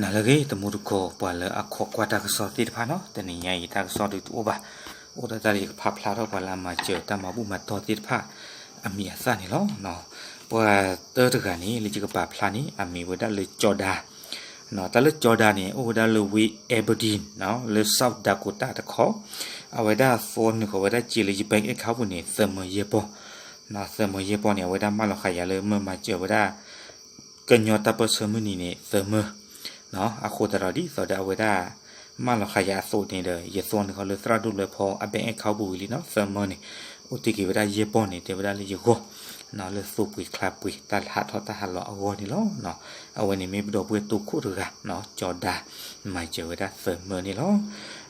နၤလၢအဂ့ၤ တံၤသကိး ပှၤလၢအခိးကွၢ်တၢ်ကစီၣ်သ့ၣ်တဖၣ်နီၤ, တနံၤညါအံၤတၢ်ကစီၣ်ဒုးတအိၣ်ဘၣ်, အိၣ်ဒီးတၢ်လၢယကဖးဖျါထီၣ်ပှၤလၢအမၤစၢၤတၢ်မၤဘူၣ်မၤတီၢ်သ့ၣ်တဖၣ် အမံၤအသၣ်န့ၣ်လီၤ. ပှၤတၢတဂၤန့ၣ် လၢယကပာ်ဖျါန့ၣ် အမံၤဝဲဒၣ်လၢကၠီၤဒါ, တၢ်လၢကၠီၤဒါန့ၣ် အိၣ်ဝဲဒၣ်လၢဝ့ၢ် Aberdeen လၢ South Dakota တခီ, အဝဲဒၣ်သွီနုာ်ဃီၤဝဲဒၣ်စ့လၢယ bank account ပူၤန့ၣ် သၢမၢယဲၢ်ပီၢ်, သၢမၢယဲၢ်ပီၢ်န့ၣ် အဝဲဒၣ်မၢလီၤဃာ်ယၤလၢမၢမၤစၢၤဝဲဒၣ် ကညီတၢ်ပၢၢ်ဆၢမုၢ်နံၤန့ၣ် သၢမၢ, အဃိသတးဒီးဒ်သိးဒီးအဝဲဒၣ် မၢလီၤဃာ်ယၤအသိးန့ၣ်ဒီး ယသွီနုာ်ဃီၤလၢသရၣ်ဒိၣ်လွဲဖီအ bank account ပူၤဝံၤလံနီၤ, သၢမၢန့ၣ် အိၣ်တ့ၢ်က့ၤဝဲဒၣ်ယဲၢ်ပီၢ်န့ၣ် တဲဝဲဒၣ်လၢယဂီၢ်, လၢသိပှ့ၤချါပှ့ၤ တၢ်ဟးထီၣ်တၢ်ဟးလီၤအဂီၢ်န့ၣ်လီၤ. အဝဲန့ၣ်မ့ၢ်ပဒီပုၢ်ဝဲၢ်တိခိၣ်တဂၤ, ကၠီၤဒါ မၤစၢၤဝဲဒၣ်သၢမၢန့ၣ်လီၤ.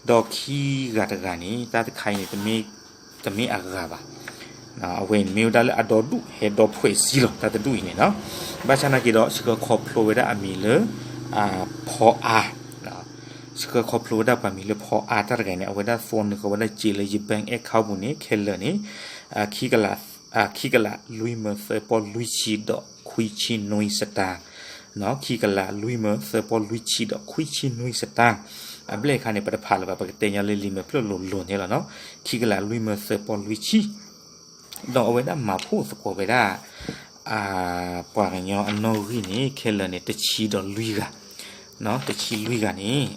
ဒီးခံဂၤတဂၤန့ၣ် တၢ်တခါအံၤန့ၣ် တမ့ၢ်အဂၤဘၣ်, အဝဲန့ၣ်မ့ၢ်ဝဲဒၣ်လၢအဒီဒူၣ်ဟဲဒီဖှဲးစံလီၤ တၢ်တဒူၣ်အံၤန့ၣ်နီၤ, ဘၣ်ဆၣ်နာ်က့ဒီး ဆှၢခီဖျိဝဲဒၣ်အမံၤလၢ ဖီအါ, ဆှၢခီဖျိဝဲဒၣ်ပှၤမံၤလၢဖီအါတၢ်တဂၤန့ၣ် အဝဲဒၣ်သွီနုာ်ဃီၤဝဲဒၣ်စ့လၢယ bank account ပူၤန့ၣ် ခဲလၢာ်န့ၣ် ခံကလး, ခံကလးလွံၢ်မၢသၢပီၢ်လွံၢ်ဆံဒီးခွံဆံနွံစတၢ်, ခံကလးလွံၢ်မၢသၢပီၢ်လွံၢ်ဆံဒီးခွံဆံနွံစတၢ်, အဘျဲၣ်အခါန့ၣ် ပတဖးလၢၤဘၣ် ပကတဲညီလၢလံာ်မဲာ်ဖျၢၣ်လိၤလိၤန့ၣ်လီၤနီၤ, ခံကလးလွံၢ်မၢသၢပီၢ်လွံၢ်ဆံ ဒီးအဝဲဒၣ်မၤဖှိၣ်သကိးဝဲဒၣ် ပှၤကညီအနီၣ်ဂံၢ်န့ၣ် ခဲလၢာ်န့ၣ် တဆံဒီးလွံၢ်ဂၤ, တဆံလွံၢ်ဂၤန့ၣ်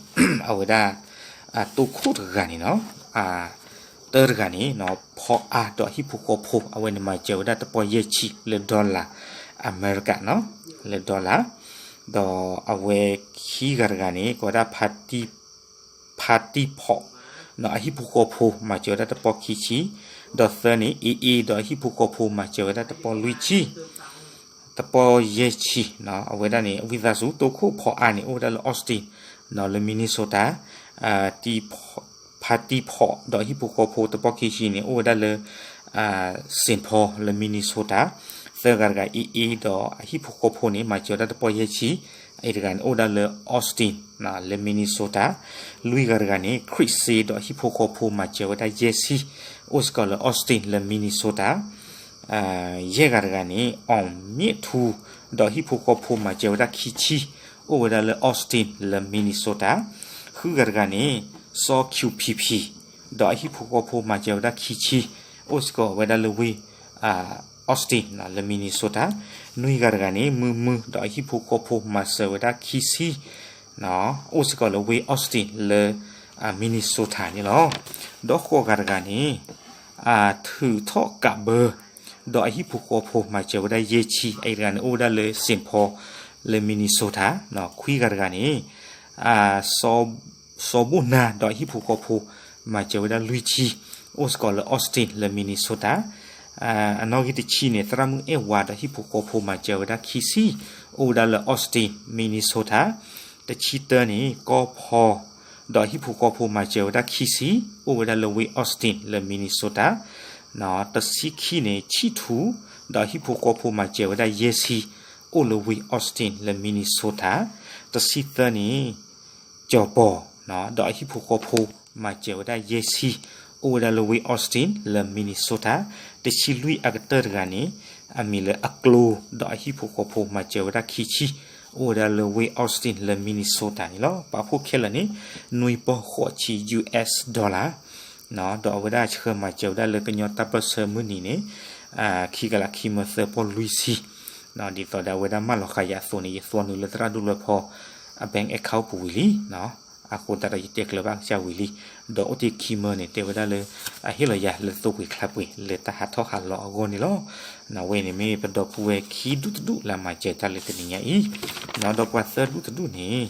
အဝဲဒၣ် တိခိၣ်တဂၤန့ၣ်နီၤ, တၢတဂၤန့ၣ် ဖီအါဒီးအဟံၣ်ဖိဃီဖိ အဝဲန့ၣ်မၤစၢၤဝဲဒၣ်တပီၢ်ယဲၢ်ဆံလၢ dollar အမဲရကၤနီၤ, လၢ dollar, ဒီးအဝဲခံဂၤတဂၤန့ၣ် ကိးဝဲဒၣ် ဖါတံၢ်ဖီး, အဟံၣ်ဖိဃီဖိ မၤစၢၤဝဲဒၣ်တပီၢ်ခံဆံ, ဒီးသၢန့ၣ် အ့အ့ ဒီးအဟံၣ်ဖိဃီဖိ မၤစၢၤဝဲဒၣ်တပီၢ်လွံၢ်ဆံ, တပီၢ်ယဲၢ်ဆံ, အဝဲဒၣ်န့ၣ် ဝံသးစူၤတိခိၣ်ဖီအါန့ၣ် အိၣ်ဝဲဒၣ်လၢ Austin လၢ Minnesota, ဖါတံၢ်ဖီး ဒီးအဟံၣ်ဖိဃီဖိ တပီၢ်ခံဆံန့ၣ် အိၣ်ဝဲဒၣ်လၢ Saint Paul လၢ Minnesota, သၢဂၤတဂၤ အ့အ့ ဒီးအဟံၣ်ဖိဃီဖိန့ၣ် မၤစၢၤဝဲဒၣ်တပီၢ်ယဲၢ်ဆံ, အအံၤတဂၤန့ၣ် အိၣ်ဝဲဒၣ်လၢ Austin လၢ Minnesota, လွံၢ်ဂၤတဂၤန့ၣ် ခရံးစ့ ဒီးအဟံၣ်ဖိဃီဖိ မၤစၢၤဝဲဒၣ်ယဲၢ်ဆံ, အိၣ်စ့ၢ်ကီးလၢ Austin လၢ Minnesota, ယဲၢ်ဂၤတဂၤန့ၣ် အီၣ်မ့ၣ်ထူ ဒီးအဟံၣ်ဖိဃီဖိ မၤစၢၤဝဲဒၣ်ခံဆံ, အိၣ်ဝဲဒၣ်လၢ Austin လၢ Minnesota, ဃုဂၤတဂၤန့ၣ် စီၤ QPP ဒီးအဟံၣ်ဖိဃီဖိ မၤစၢၤဝဲဒၣ်ခံဆံ, အိၣ်စ့ၢ်ကီးဝဲဒၣ်လၢဝ့ၢ် Austin လၢ Minnesota, နွံဂၤတဂၤန့ၣ် မုၢ်မုၢ် ဒီးအဟံၣ်ဖိဃီဖိ မၤစၢၤဝဲဒၣ်ခံဆံ, အိၣ်စ့ၢ်ကီးလၢဝ့ၢ် Austin လၢ Minnesota န့ၣ်လီၤ. ဒီးဃိးဂၤတဂၤန့ၣ် ထုးထီၣ်ကးဘၢ ဒီးအဟံၣ်ဖိဃီဖိ မၤစၢၤဝဲဒၣ်ယဲၢ်ဆံ, အအံၤတဂၤန့ၣ် အိၣ်ဝဲဒၣ်လၢ Saint Paul လၢ Minnesota, ခွံဂၤတဂၤန့ၣ် စီၤဘိၣ်နၤ ဒီးအဟံၣ်ဖိဃီဖိ မၤစၢၤဝဲဒၣ်လွံၢ်ဆံ, အိၣ်စ့ၢ်ကီးလၢ Austin လၢ Minnesota, အနီၣ်ဂံၢ်တဆံန့ၣ် သရၣ်မုၣ်အဲၣ်ဝါ ဒီးအဟံၣ်ဖိဃီဖိ မၤစၢၤဝဲဒၣ်ခံဆံ, အိၣ်ဝဲဒၣ်လၢ Austin Minnesota, တဆံတၢန့ၣ် ကီၢ်ဖီ ဒီးအဟံၣ်ဖိဃီဖိ မၤစၢၤဝဲဒၣ်ခံဆံ, အိၣ်ဝဲဒၣ်လၢဝ့ၢ် Austin လၢ Minnesota, တဆံခံန့ၣ် ဆံၣ်ထူ ဒီးအဟံၣ်ဖိဃီဖိ မၤစၢၤဝဲဒၣ်ယဲၢ်ဆံ, အိၣ်လၢဝ့ၢ် Austin လၢ Minnesota, တဆံသၢန့ၣ် ကၠီၤပီၤ ဒီးအဟံၣ်ဖိဃီဖိ မၤစၢၤဝဲဒၣ်ယဲၢ်ဆံ, အိၣ်ဝဲဒၣ်လၢဝ့ၢ် Austin လၢ Minnesota, တဆံလွံၢ်အကတၢၢ်တဂၤန့ၣ် အမံၤလၢအကျိ ဒီးအဟံၣ်ဖိဃီဖိ မၤစၢၤဝဲဒၣ်ခံဆံ, အိၣ်ဝဲဒၣ်လၢဝ့ၢ် Austin လၢ Minnesota န့ၣ်လီၤ. ပာ်ဖှိၣ်ခဲလၢာ်န့ၣ် နွံပီၢ်ဃိးဆံ US dollar, ဒီးအဝဲဒၣ်ဆှၢမၤစၢၤဝဲဒၣ်လၢကညီတၢ်ပၢၢ်ဆၢမုၢ်နံၤန့ၣ် ခံကလးခံမၢသၢပီၢ်လွံၢ်ဆံ, ဒ်သိးဒီးအဝဲဒၣ်မၢလီၤဃာ်ယၤအသိးန့ၣ် ယသွီနုာ်လၢသရၣ်ဒိၣ်လွဲဖီ အ bank account ပူၤဝံၤလံ, အဃိသတးဒီးယတဲကျၢၤဘၣ်ကစၢ်ဝံၤလံ, ဒီးအိၣ်တ့ၢ်ခံမၢန့ၣ် တဲဝဲဒၣ်လၢ အဟ့ၣ်လီၤယၤလၢသိပှ့ၤချါပှ့ၤ လၢတၢ်ဟးထီၣ်ဟးလီၤအဂီၢ်န့ၣ်လီၤ. အဝဲန့ၣ်မ့ၢ်ပဒီပုၢ်ဝဲၢ်ခံဒူၣ်တဒူၣ်လၢအမၤစၢၤတၢ်လၢတနံၤညါအံၤ, ဒီးပှၤသၢဒူၣ်တဒူၣ်န့ၣ်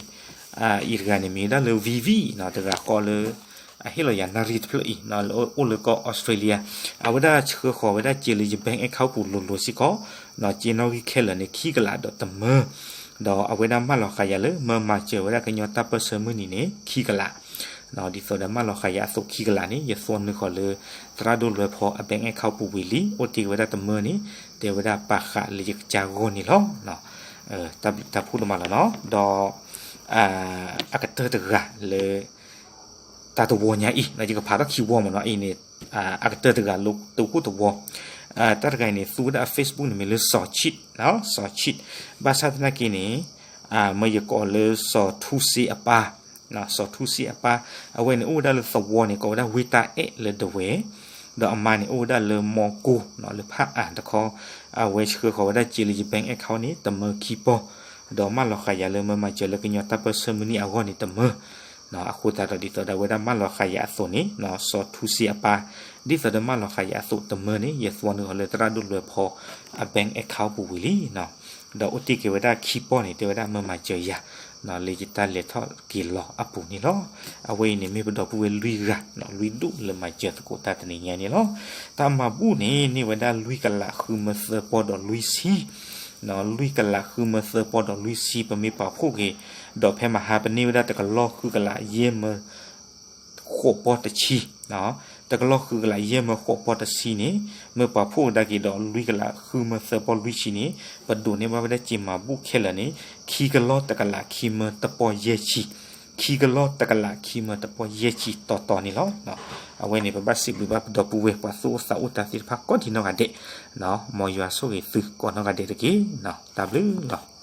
အံၤတဂၤန့ၣ်မ့ၢ်ဝဲဒၣ်လၢ Vivi တဂၤဃီလၢ အဟ့ၣ်လီၤယၤနၣ်ရံၣ်တဖျၢၣ်အံၤ လၢအိၣ်လၢကီၢ် Australia, အဝဲဒၣ်ဆှၢဃီၤဝဲဒၣ်စ့လၢယ bank account ပူၤလိၤလိၤစ့ၢ်ကီး, စ့နီၣ်ဂံၢ်ခဲလၢာ်န့ၣ် ခံကလးဒီးတမၢ, ဒီးအဝဲဒၣ်မၢလီၤဃာ်ယၤလၢမၢမၤစၢၤဝဲဒၣ်ကညီတၢ်ပၢၢ်ဆၢမုၢ်နံၤန့ၣ် ခံကလး, ဒ်သိးဒီးမၢလီၤဃာ်ယၤအသိးခံကလးန့ၣ် ယသွီနုာ်ဃီၤလၢ သရၣ်ဒိၣ်လွဲဖီအ bank account ပူၤဝံၤလံ, အိၣ်တ့ၢ်ဝဲဒၣ်တမၢန့ၣ် တဲဝဲဒၣ်ပာ်ဃာ်လၢယကစၢ်ဂီၢ်န့ၣ်လီၤ. တၢ်ဘျုးတၢ်ဖှိၣ်ဒိၣ်မးလီၤနီၤ, ဒီး အကတၢၢ်တဂၤလၢ တၢ်တဝီညါအံၤ ယကဖးထီၣ်ခံဝီမ့ၢ်နီၤ, အံၤန့ၣ် အကတၢၢ်တဂၤလၢတအိၣ်တဝီ, တၢ်တဂၤအံၤန့ၣ် သူဝဲဒၣ်အ Facebook န့ၣ်မ့ၢ်လၢ စီၤဆံး, စီၤဆံး, ဘၣ်ဆၣ်သနာ်က့န့ၣ် မ့ၢ်ယကိးလၢစီၤထူစ့အပၢ်, စီၤထူစ့အပၢ်, အဝဲန့ၣ်အိၣ်ဝဲဒၣ်လၢသဝီန့ၣ် ကိးဝဲဒၣ်ဝ့ၢ်တၢ်အဲၣ်လၢဒဝဲၢ်, ဒီးအမါန့ၣ်အိၣ်ဝဲဒၣ်လၢမိၢ်ကိၢ် လၢဖးအါတခီ, အဝဲဆှၢဃီၤဝဲဒၣ်စ့လၢယ bank account န့ၣ် တမၢခံပီၢ်, ဒီးမၢလီၤဃာ်ယၤလၢမၢမၤစၢၤလၢကညီတၢ်ပၢၢ်ဆၢမုၢ်နံၤအဂီၢ်န့ၣ်တမၢ အဃိသတးဒီးဒ်သိးဒီးအဝဲဒၣ်မၢလီၤဃာ်ယၤအသိးန့ၣ် စီၤထူစ့အပၢ်, ဒ်သိးဒီးမၢလီၤဃာ်ယၤအသိးတမၢန့ၣ် ယသွီနုာ်အီၤလၢသရၣ်ဒိၣ်လွဲဖီအ bank account ပူၤဝံၤလံ. ဒီးအိၣ်တ့ၢ်က့ၤဝဲဒၣ်ခံပီၢ်န့ၣ် တဲဝဲဒၣ်မၢမၤစၢၤယၤ လၢယတၢ်လဲၤထီၣ်က့ၤလီၤအပူၤန့ၣ်လီၤ. အဝဲအံၤန့ၣ်မ့ၢ်ပဒီပုၢ်ဝဲၢ်လွံၢ်ဂၤ လွံၢ်ဒူၣ်လၢမၤစၢၤသကိးတၢ်တနံၤညါန့ၣ်လီၤ. တၢ်မၤဘူၣ်န့ၣ် န့ၢ်ဝဲဒၣ်လွံၢ်ကလးဃုမၢသၢပီၢ်ဒီးလွံၢ်ဆံ လွံၢ်ကလးဃုမၢသၢပီၢ်ဒီးလွံၢ်ဆံ ပမ့ၢ်ပာ်ဖှိၣ်က့ၤ, ဒီးဖဲမဟါပန့ၢ်ဝဲဒၣ်တကလီၢ်ဃုကလးယဲၢ်မၢ ဃိးပီၢ်တဆံ, တကလီၢ်ဃုကလးယဲၢ်မၢဃိးပီၢ်တဆံန့ၣ် မ့ၢ်ပာ်ဖှိၣ်ကဒါက့ၤဒီးလွံၢ်ကလးဃုမၢသၢပီၢ်လွံၢ်ဆံန့ၣ် ပဒိးန့ၢ်ဘၣ်ဝဲဒၣ်စ့မၤဘူၣ်ခဲလၢာ်န့ၣ် ခံကလီၢ်တကလးခံမၢတပီၢ်ယဲၢ်ဆံ, ခံကလီၢ်တကလးခံမၢတပီၢ်ယဲၢ်ဆံတီတီန့ၣ်လီၤ. အဝဲန့ၣ် ပဘၣ်စံးဘျုးဘၣ်ပဒီပုၢ်ဝဲၢ်ပှၤသူၣ်အိၣ်သးအိၣ်တၢ်သ့ၣ်တဖၣ်ကိးဒံနီၢ်ဂၤဒဲး, မ်ယွၤဆိၣ်ဂ့ၤသုကိးနီၢ်ဂၤဒဲးတက့ၢ်. တၢ်ဘျုးလီၤ.